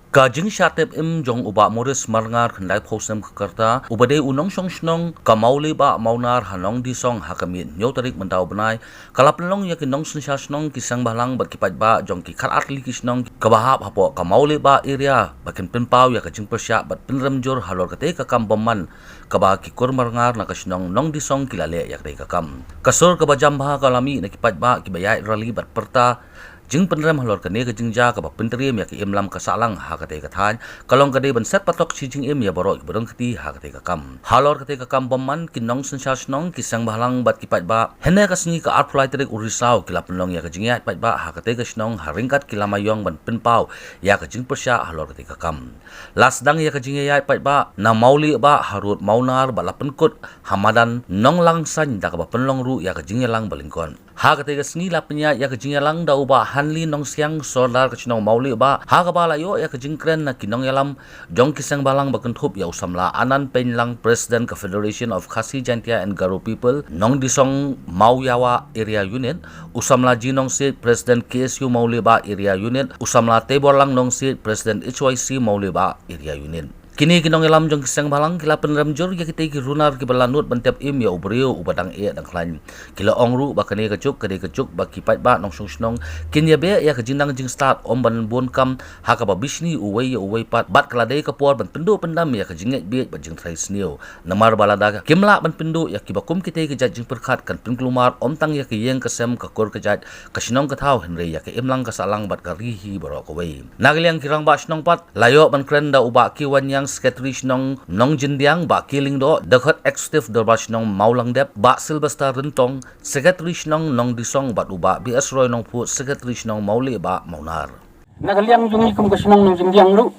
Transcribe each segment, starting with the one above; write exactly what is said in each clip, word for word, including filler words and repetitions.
Ka jingshah tep im jong u Bah Maurice Marngar, khyndai phew snem ka rta, uba dei u nongshong shnong ka Mawliehbah Mawnar ha Nongdisong, ha ka miet hynñiew tarik mynta u bnai, ka la pynlong ïa ki nongsynshar shnong, ki seng bhalang bad ki paidbah jong ki khatar tylli ki shnong kaba hap hapoh ka Mawliehbah area ba kin pynpaw ïa ka jingpyrshah bad pynrem jur halor katei ka kam bymman kaba ki kur Marngar na ka shnong Nongdisong ki la leh ïa katei ka kam. Ka sur kaba jam bha ka la mih na ki paidbah kiba ïaid rally bad pyrta jingpynrem halor kane ka jingjia kaba pyntriem ïa ka imlang ka sahlang ha katei ka thaiñ, ka long ka dei ban set patok shi jingim ïa baroh kiba don kti ha katei ka kam. Halor katei ka kam bymman, ki nongsynshar shnong, ki seng bhalang bad ki paidbah, hynne ka sngi ka arphew lai tarik u Risaw, ki la pynlong ïa ka jingïaid paidbah ha katei ka shnong ha ryngkat ki lama ïong ban pynpaw ïa ka jingpyrshah halor katei ka kam. La sdang ïa ka jingïaid paidbah na Mawliehbah harud Mawnar bad la pynkut ha madan Nonglangsain da kaba pynlong ruh ïa ka jingïalang ba lyngkot. Ha katei ka sngi la pynïaid ïa ka jingïalang da u Bah Hanli Nongsiang, Sordar ka shnong Mawliehbah, ha kaba la ïoh ïa ka jingkren na ki nongïalam jong ki seng bhalang ba kynthup ïa u samla Anand Peinlang, President ka Federation of Khasi Jaintia and Garo People Nongdisong Mawïawa Area Unit, u samla G Nongsiej, President K S U Mawliehbah Area Unit, u samla Teiborlang Nongsiej, President H Y C Mawliehbah Area Unit. Kine ki nongïalam jong ki seng bhalang ki la pynrem jur ïa kitei ki runar kiba la nud ban tep im ïa u briew uba dang eh dang khlaiñ. Ki la ong ruh ba kane ka juk ka dei ka juk ba ki paidbah nongshong shnong kin ïa beh ïa ka jingdang jingstad ym ban bun kam ha kaba bishni uwei ïa uwei pat, bad ka la dei ka por ban pynduh pyndam ïa ka jingngeit bieit bad jingtharai sniew. Namar ba lada kim lah ban pynduh ïa kiba kum kitei ki jait jingpyrkhat kan pynkulmar ym tang ïa ka ïing ka sem, ka kur ka jait, ka shnong ka thaw, hynrei ïa ka imlang ka sahlang bad ka ri hi baroh kawei. Na ka liang ki rangbah shnong pat, la ïoh ban kren da u Bah Kiwan Yang, Secretary shnong Nongjyndiang, Bah Ki Lyngdoh, Dkhot Executive Dorbar shnong Mawlangdep, Bah Sylvester Ryntong, Secretary shnong Nongdisong, bad u Bah B S Roy Nongphuh, Secretary shnong Mawliehbah Mawnar. Na ka liang jong ngi kum ka shnong Nongjyndiang ruh,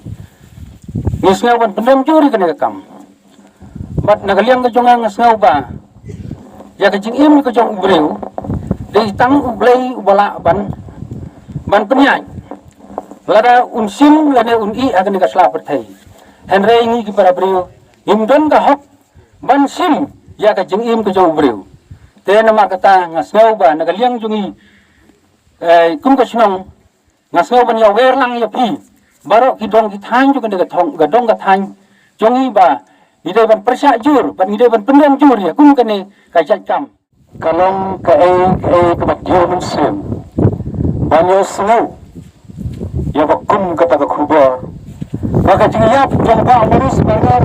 ngi sngew ban pynrem jur ïa kane ka kam. Bad na ka liang ka jong nga, nga sngew ba ïa ka jingim ka jong u briew dei tang U Blei uba lah ban, ban pynïaid. Lada un shim lane un ïeh ha kane ka sla pyrthei, hynrei ngi ki para briew ngim don ka hok ban shim ïa ka jingim ka jong u briew. Te namar kata nga sngew ba na ka liang jong ngi, eh, kum ka shnong, nga sngew ban ïawer lang ïa phi baroh ki dong ki thaiñ jong kane ka thong, ka dong ka thaiñ jong ngi ba ngi dei ban pyrshah jur bad ngi dei ban pynrem jur ïa kum kane ka jait kam. Ka long kaei kaei kaba diaw mynsiem ban ïohsngew ïa ba kum kata ka khubor ba ka jingïap jong Bah Maurice Marngar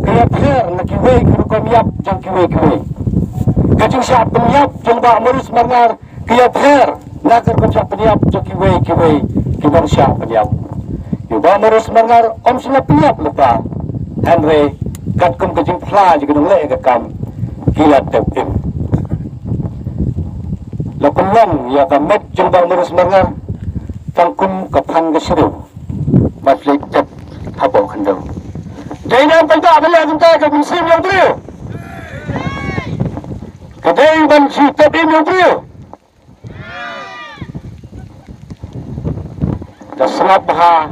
ka ïapher na kiwei ki rukom ïap jong kiwei kiwei. Ka jingshah pynïap jong Bah Maurice Marngar ka ïapher na ka rukom shah pynïap jong kiwei kiwei ki nongshah pynïap. Ïa u Bah Maurice Marngar ym shym la pynïap lypa, hynrei katkum ka jingphla jong ki nongleh ka kam ki la tep im. La pynlong ïa ka met jong Bah Maurice Marngar tang kum ka phan ka shriew, bad leit tep hapoh khyndew. Dei ne em paidbah ba leh kumta ka mynsiem ïa u briew? Ka dei ban shu tep im ïa u briew? Da sngap bha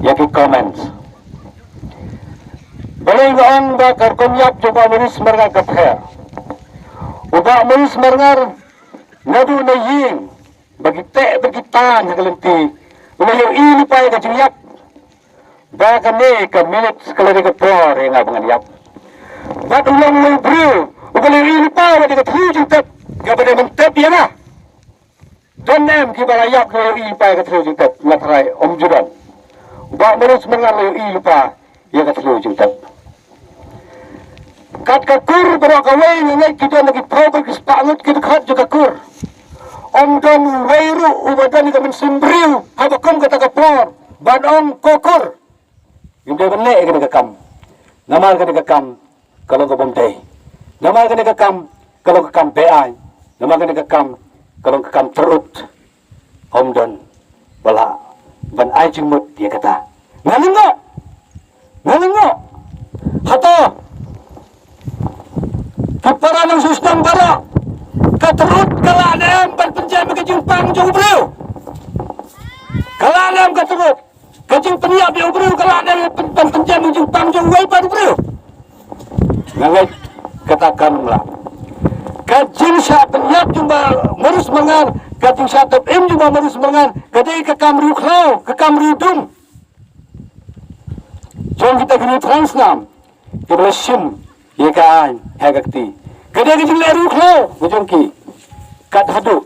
ïa ki comments. Balei nga ong ba ka rukom ïap jong Bah Maurice Marngar ka pher? U Bah Maurice Marngar naduh na ïing ba ki teh ba ki tan ha ka lynti, u la ïohi lypa ïa ka jingïap. Ba kane ka minit ka la dei ka por ïa nga ba ngan ïap. Bad u long u briew uba la ïohi lypa ïa ka thliew jingtep kaba dei ban tep ïa nga. Don em kiba la ïap kiba la ïohi lypa ïa ka thliew jingtep? Nga tharai ym ju don. U Bah Maurice Marngar la ïohi lypa ïa ka thliew jingtep. Kat ka kur baroh kawei nga ngeit ki don ki phew bad ki spah ngut ki dkhot jong ka kur. Ym don uwei ruh uba don ka mynsiem briew haba kum kata ka por ban ong ko kur, ngim dei ban leh ïa kane ka kam. Namar kane ka kam ka long ka bym dei. Namar kane ka kam ka long ka kam be-aiñ. Namar kane ka kam ka long ka kam tyrut. Ym don ba lah ban ai jingmut ïa kata. Nga lyngngoh, nga lyngngoh. Hato ki para nongshong shnong baroh, ka tyrut ka lah ne em ban pynjem ïa ka jingpang jong u briew? Ka lah ne em ka tyrut? Ka jingpynïap ïa u briew ka lah ne em ban pynjem ïa ka jingpang jong uwei pat u briew? Nga ngeit kata kam lah. Ka jingshah pynïap jong Bah Maurice Marngar ka jingshah tep im jong u Bah Marius Mangan ka dei ka kam riewkhlaw, ka kam riewdum jong kita ki riew thrang snam kiba la shim ïa ka aiñ ha ka kti. Ka dei ka jingleh riewkhlaw ka jong ki kat haduh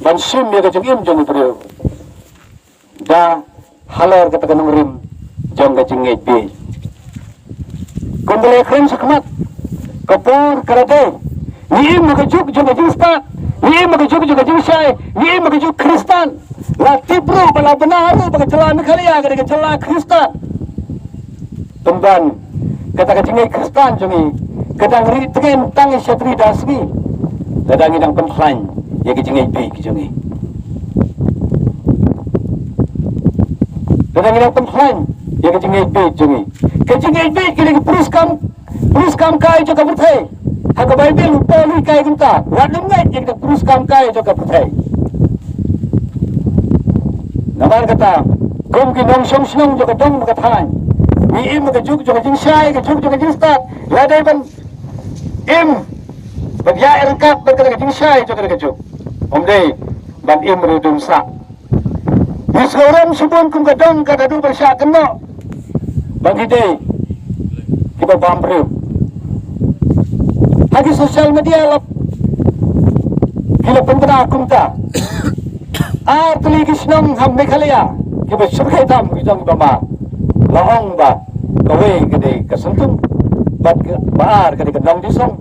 ban shim ïa ka jingim jong u briew da halor kata ka nongrim jong ka jingngeit bieit. Kumba la ïakren shakhmat, ka por ka la dei. Ngi im ha ka juk jong ka jingstad, ngi im ha ka juk jong ka jingshai, ngi im ha ka juk Khristan. La tip ruh ba la bna ruh ba ka jylla Meghalaya ka dei ka jylla Khristan. Pynban kata ka jingngeit Khristan jong ngi ka dang ri tngen tang sha tri da sngi. Lada ngi dang pynkhlaiñ ïa ka jingngeit bieit ka jong ngi. Lada ngi dang pynkhlaiñ ïa ka jingngeit bieit jong ngi. Ka jingngeit bieit ka dei ka pris kam, pris kam kai jong ka pyrthei. Ha ka Baibl u Paul u hikai kumta, wat nym ngeit ïa ka pris kam kai jong ka pyrthei. Namar kata, kum ki nongshong shnong jong ka dong bad ka thaiñ, ngi im ha ka juk jong ka jingshai, ka juk jong ka jingstad. Lada ban im bad ïa ryngkat bad kata ka jingshai jong kata ka juk, ym dei ban im riewdum sah. Ngi sngewrem shibun kum ka dong kat haduh ban shah kynnoh ba ngi dei kiba bam briew. Ha ki social media la ki la pynbna kumta, ar tylli ki shnong ha Meghalaya kiba shyrkhei tam ki jong kiba mar. La ong ba kawei ka dei ka Syntum bad kaba ar ka dei ka Nongdisong.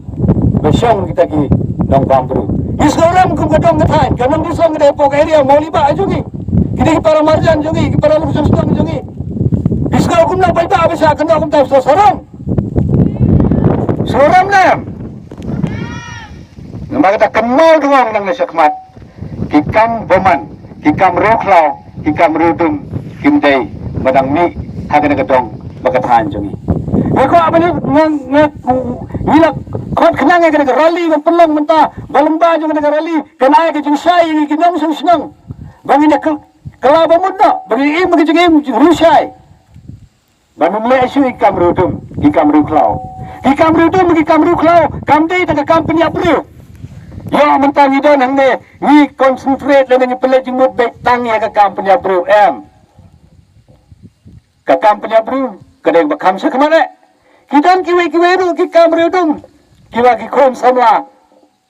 Ba shong kita ki nongbam briew. Ngi sngewrem kum ka dong ka thaiñ, ka Nongdisong ka dei hapoh ka area Mawlai Bah jong ngi. Ki dei ki para marjan jong ngi, ki para luk jong shnong jong ngi. Ngi sngew kumno paidbah ba shah kynnoh kumta, sngewrem. Sngewrem ne em? Namar kata kynmaw dang ong nangne shakhmat, ki kam bymman, ki kam riewkhlaw, ki kam riewdum kim dei ba dang mih ha kane ka dong bad ka thaiñ jong ngi. Nga kwah ba ngi, nga, nga, ngi la khot khnang ïa kane ka rally ba pynlong mynta, ba lyngba jong kane ka rally kan ai ka jingshai ïa ngi ki nongshong shnong ba ngin ïa kylla ba mut noh, ba ngin im ka jingim riewshai. Ba nym leh shuh ïa ki kam riewdum, ki kam riewkhlaw. Ki kam riewdum, ki kam riewkhlaw kam dei tang ka kam pynïap briew. Ïoh mynta ngi don hangne, ngi concentrate lane ngi pynleit jingmut beit tang ïa ka kam pynïap briew, em. Ka kam pynïap briew ka dei ba kham shakhmat eh. Ki don kiwei kiwei ruh ki kam riewdum kiba ki khun samla,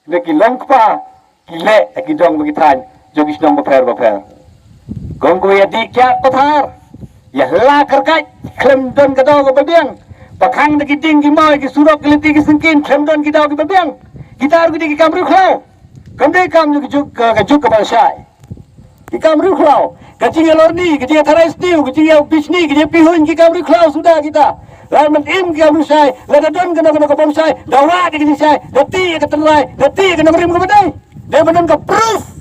da ki long kpa, ki leh ha ki dong bad ki thaiñ jong ki shnong bapher bapher. Kong ko ïa dih kiad pathar, ïa hla kyrkaid, khlem don ka daw kaba biang. Pakhang da ki dieng ki maw, ki surok, ki lynti ki syngkien, khlem don ki daw kiba biang. Kita ruh ki dei ki kam riewkhlaw. Kam dei kam jong ka juk, ka, ka juk kaba shai. Ki kam riewkhlaw, ka jingïalorni, ka jingïatharai sniew, ka jingïabishni, ka jingïapihuiñ, ki kam riewkhlaw suda kita. Lada ym im ki kam riewshai, lada don kano kano ka bym shai, da wad ïa ka jingshai, da tih ïa ka tynrai, da tih ïa ka nongrim kaba dei. Dei ban don ka proof.